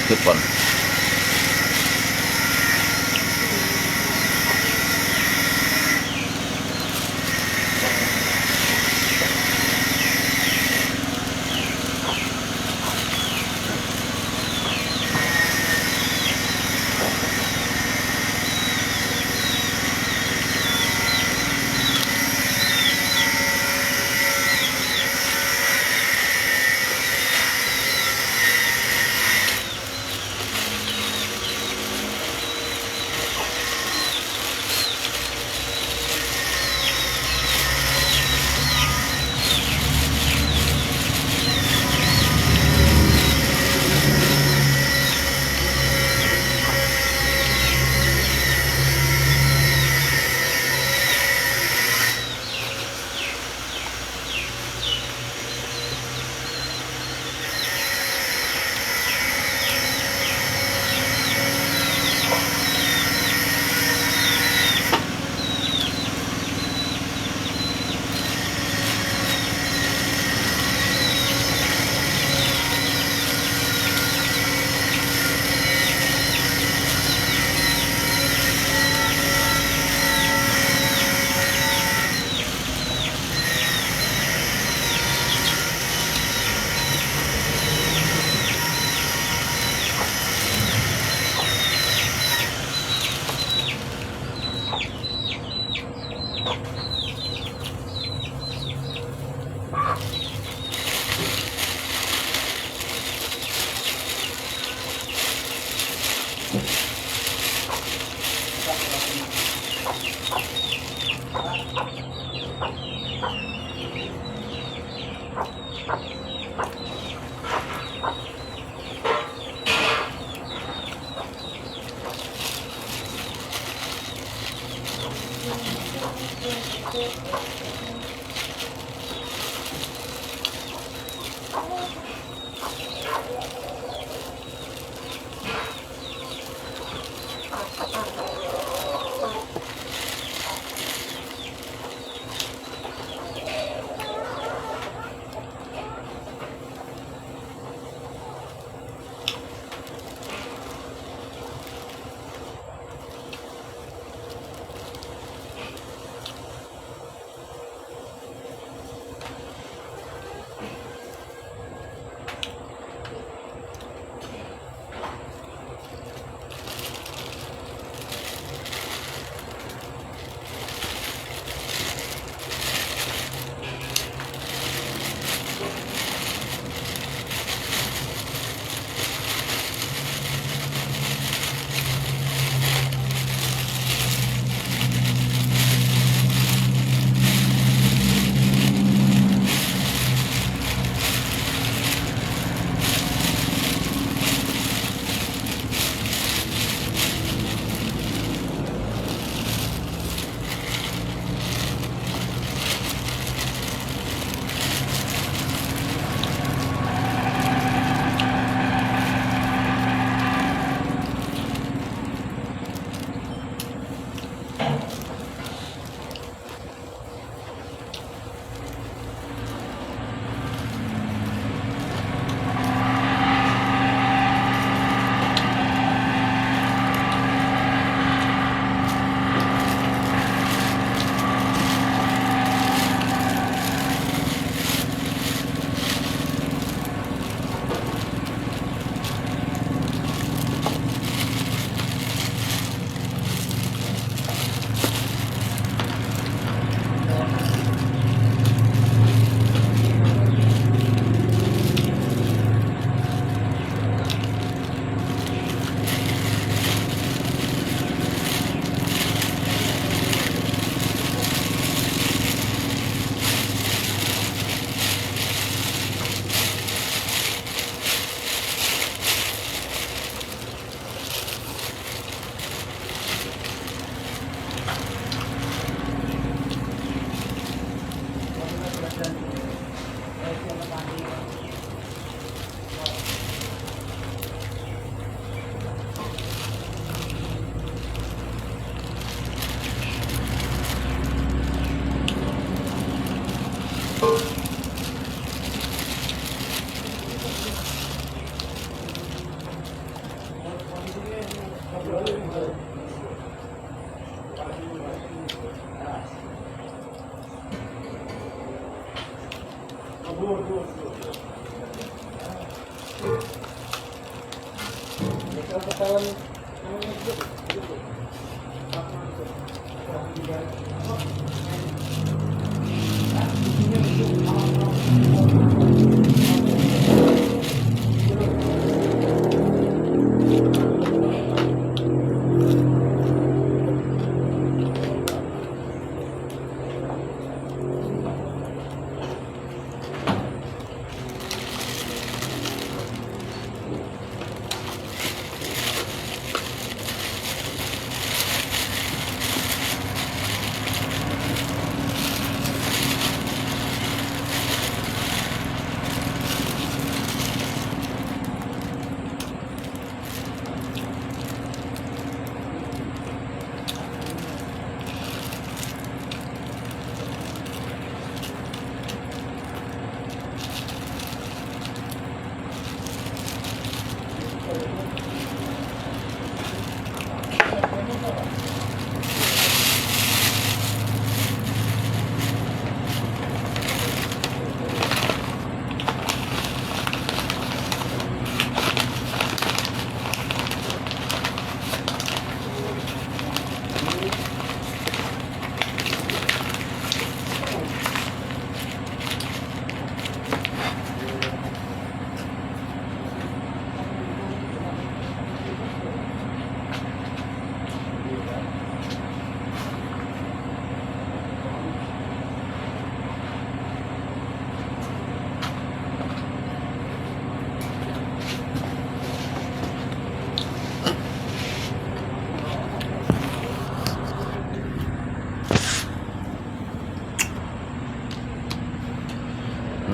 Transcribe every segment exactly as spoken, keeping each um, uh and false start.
去分。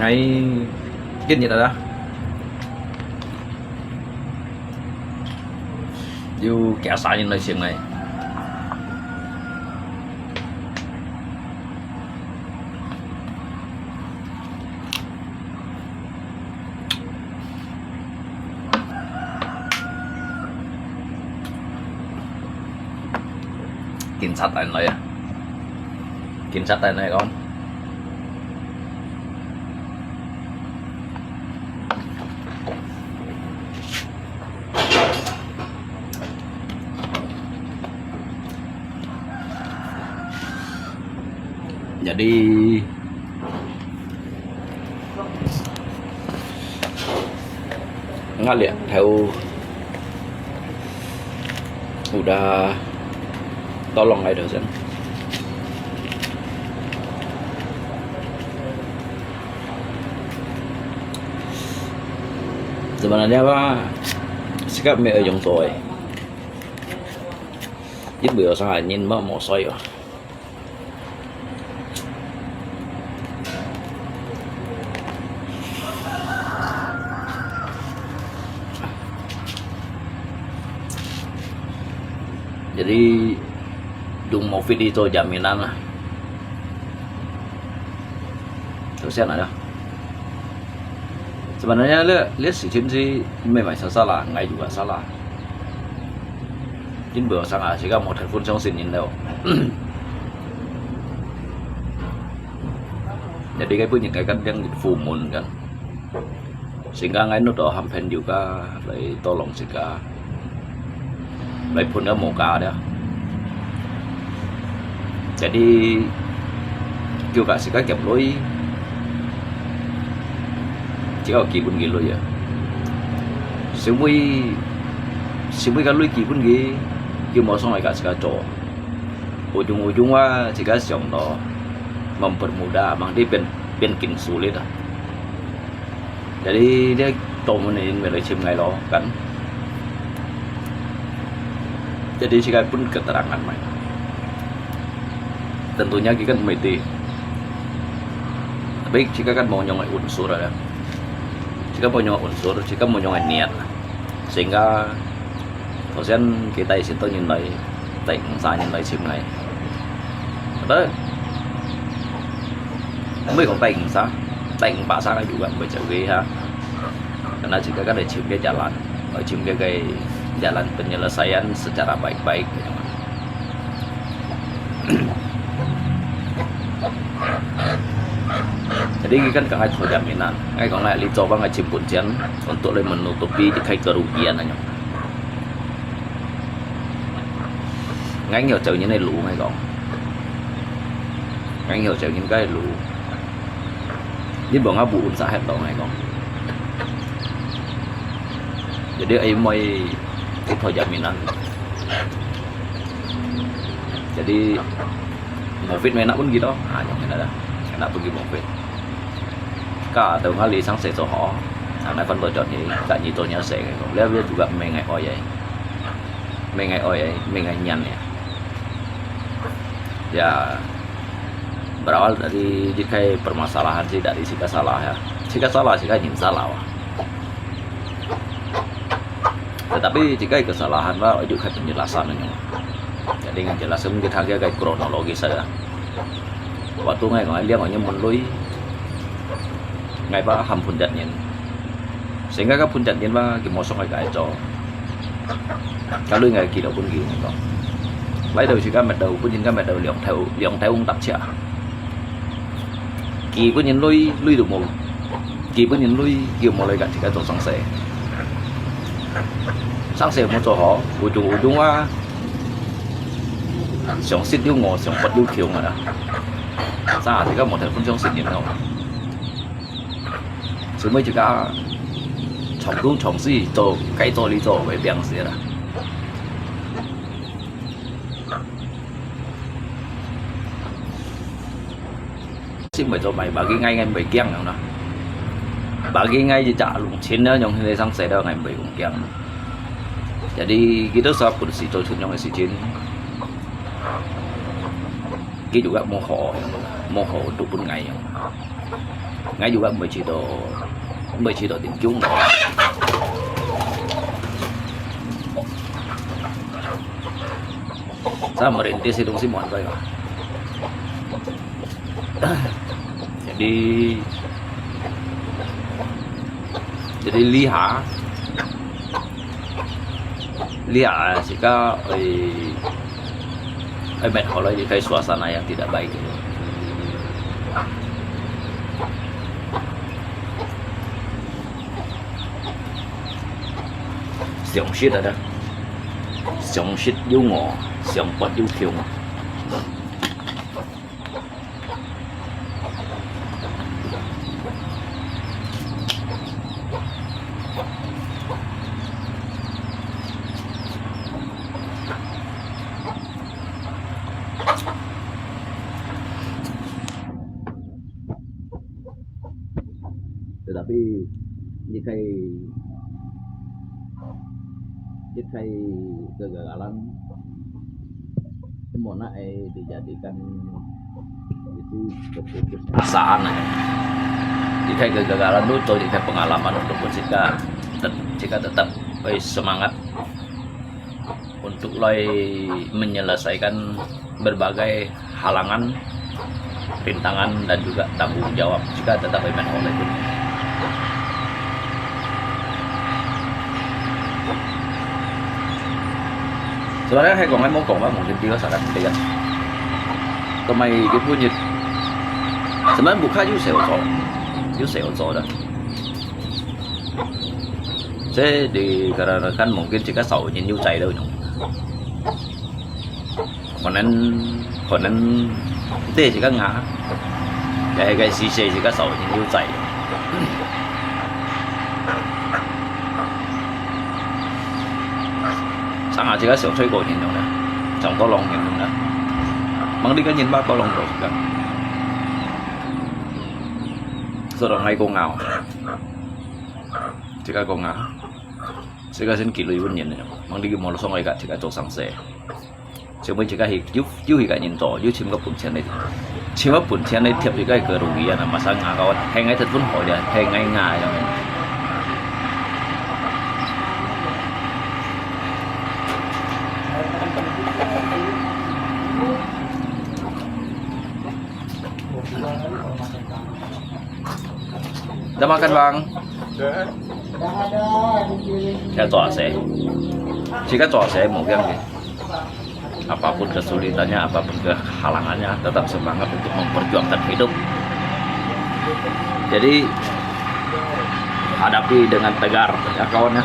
𠊎今日啊，有幾儕人來尋𠊎。 警察帶來啊！警察帶來講，Jadi, ngaliat thau udah tolong ai dosen. Sebenarnya apa? Sikap me ayong soy. Jin bui sang ai nin ma mo soy. Jadi, dung Mufid itu jaminan lah. Terus ya, nah, ya. Sebenarnya, le, le si Chin si memang salah, ngai juga salah. Jin bui sang ah, sika mau telepon sang sinin lo. Jadi, ngai pun yang kan yang fumun kan. Sehingga ngai nut oh ham pen juga, lai tolong sika. Lai phun ka moka dia. Jadi, kiu ka sika kiap lui. Sika kiap pun ki lui ya. Semui, semui ka lui kiap pun ki, kiu mau sang lai ka sika cho. Ujung-ujung wa sika siang to, mempermudah, mang di pen, pen kin sulit ah. Jadi, dia tau mun in mai lai chim ngai lo, kan. Jadi, sika pun keterangan mai. Tentunya, kita kan mai ti. Tapi, sika kan mau nyong unsur ada. Sika mau nyong unsur, sika mau nyong niat. Sehingga 頭先佢帶一千多人來，帶五十人來尋𠊎。Betul? Mesti kong tai ngsa, tai ngpasa kan juga mesti jauh ha. Karena jika kan ada chim ke jalan, ada chim ke ke jalan penyelesaian secara baik-baik. Jadi kan ka ngai thô jaminan, ngai kong ngai li coba ngai chim pun cian untuk lai menutupi di kai kerugian anyo. Ngai ngiau cau nyin lu ngai kong. Ngai ngiau cau nyin kai lu. Ni bong abu un sa het to ngai kong. Jadi ai moi di thô jaminan. Jadi Mufid mai nak pun gitu. Ah, yang kena dah. Kena pun gitu Mufid. Ka tau ngali sang se cho ho. Ang nai fan bo jot ni, ka ni to nya se ko. Leo leo juga mengai oi ai. Mengai oi ai, mengai nyan ya. Ya. Berawal dari jikai permasalahan sih dari sika salah ya. Sika salah, sika nyin salah wah. Tetapi jika kesalahan ba, ojuk kai penjelasan nyo. Jadi ngan jelas mungkin hak kai kronologis saja. Waktu ngai ngai liang ngai mun lui, ngai ba ham phun jat nyin. Sehingga ka phun jat nyin ba, ki mosong ngai kai cho. Kalau ngai kilo pun ki ngai to. Lai dau sika met dau pun jin ka met dau liang thau liang thau ung tak chia. Ki pun nyin lui lui du mo. Ki pun nyin lui, ki mo lai ka jika to sang se. Sang se mo to ho, ujung ujung wa. Siang sit yu ngo, siang pat yu kiu nga da. Sa jika mo thai pun siang sit nyin no. Semua jika chong du chong si to, kai to li to, wei biang se la. Sih mai to mai, bagi ngai ngai mai kiang no na. Bagi ngai ji ja lung chin na, nyong hini sang se da ngai mai kong kiang. Jadi, kita sa pun si to chun nyong si chin. Ki juga mo ho, mo ho tu pun ngai nyong. Ngai juga mai chi to, mai chi to din kiung. Sa merintis itu si mo an bai. Jadi, jadi liha, liha sika oi, oi met ho lai kai suasana yang tidak baik itu. 常識啊，常識有我，常識有窮。 Tetapi, ini kai, ini kai kegagalan, semua nak ai dijadikan itu keputusasaan ai. Ini kai kegagalan tu, tu ini kai pengalaman untuk pun jika tet-, jika tetap ai semangat untuk lai menyelesaikan berbagai halangan, rintangan, dan juga tanggung jawab jika tetap iman oleh itu. Sebenarnya hai kong ai mo kong ba mungkin tiga saran tiga. Kemai di punyit sebenarnya buka yu seo zo, yu seo zo da. 這你可能看mungkin自家少人有在了用。可能，可能這自家牙，也係个時勢自家少人有在。上下自家少吹過人用啦，上多浪人用啦。Mang你个人吧，多浪多自家。所以講，還講啊。 自家講啊，自家先積累本錢呢，望你無爽个，自家做生事。小妹自家去，有，有一個人做，有尋個本錢來，尋個本錢來貼一個个路啊，那麼生啊，个，係愛得本好呀，係愛啊，樣。 Dah makan, Bang? Ya, 做事。自家做事無要緊。Apapun kesulitannya, apapun kehalangannya, tetap semangat untuk memperjuangkan hidup. Jadi, hadapi dengan tegar, ya kawan ya.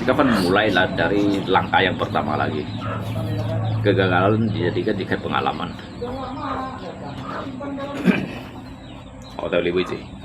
Kita kan mulailah dari langkah yang pertama lagi. Kegagalan dijadikan sebagai pengalaman. 好，到這為止。